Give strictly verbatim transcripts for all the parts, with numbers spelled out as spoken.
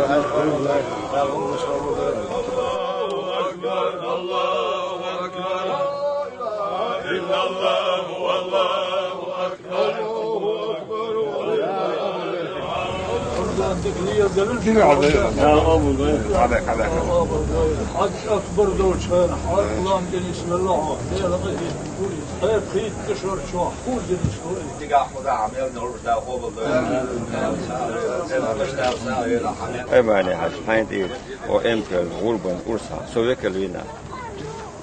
الله أكبر، الله أكبر. لا إله إلا الله، والله أكبر. Haj Akbar doçan, Haj Ulan Deniz ve Laha, Dela Gazet, Guri, Hep Hit Dışarı Çoğ, Hul Deniz Guri. Ай бани, Хьажа, хьайна тӀера, о эмкал, гӀурбан, урса, со векал вина.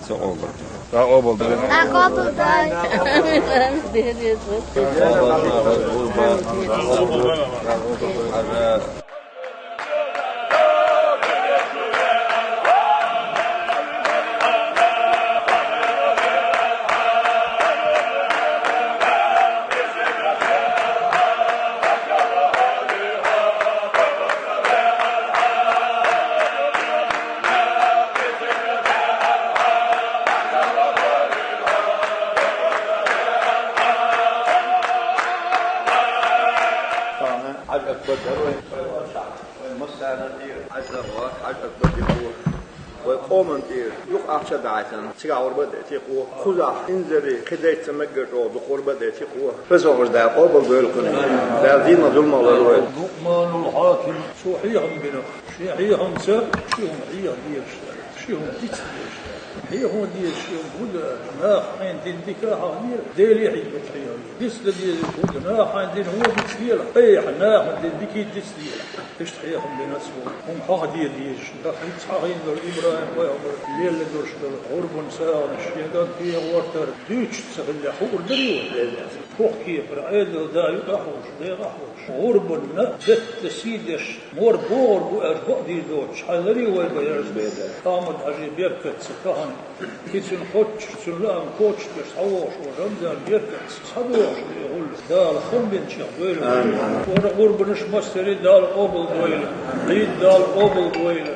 Со къобал. Со къобал ду. Со къобал дай. Хьажа Акбар дар вайн, вайн массарна тӀера. Хьажа Акбар, Хьажа Акбар ди хьо. Вай къоман тӀера юкъ ахча дӀахьийтина, цигахь гӀурба дайтина хьо. Кхузахь инзаре кхидайтта мегар чӀогӀа дукха гӀурба дайтина хьо. Веза воккхача Дала къобал дойла хьуна. Дала дийнахь зулам лойла вай. Лукъманул Хьаким, цо хьехам бина. Шен хьехамца ши хӀума хьеха дезаш дац, ши хӀума дица дезаш дац. Хьеха дезаш хӀума хӀун ду аьлча, наха хьайна дина дика а хьахадера, Деле хьийга дика хьеха. Диц дан дезаш хӀун ду, наха хьайна дина хӀума диц дела, айхьа наха дина дика диц дела. Иштта хьехам бина цо. ХӀума хьахаде дезаш, тӀаккха хӀинца хьахийна долу ИбрахӀим-пайхамар лелла долуш долу гӀурбан сагӀанаш шен кӀанте гӀортар дуьйцуш ца хиллехь хуур дарий вай? Похкепара Ӏедал да юкъахь а волуш, декъахь а волуш, гӀурбанна бетта сий деш, мор богӀур бу аьлча, бакъдийр доцуш хьаларий вай бан ерза? Ахьмад-Хьажин беркатца тахана, и цуьнан кхоччуш, цуьнан лаам коча деш схьавогӀуш волу Рамзан беркатца схьадогӀуш бен гӀуллакх Дала хам бинчех дойла. Амин. Вара гӀурбанаш массарий Дала къобал дойла, Ӏийд Дала къобал дойла.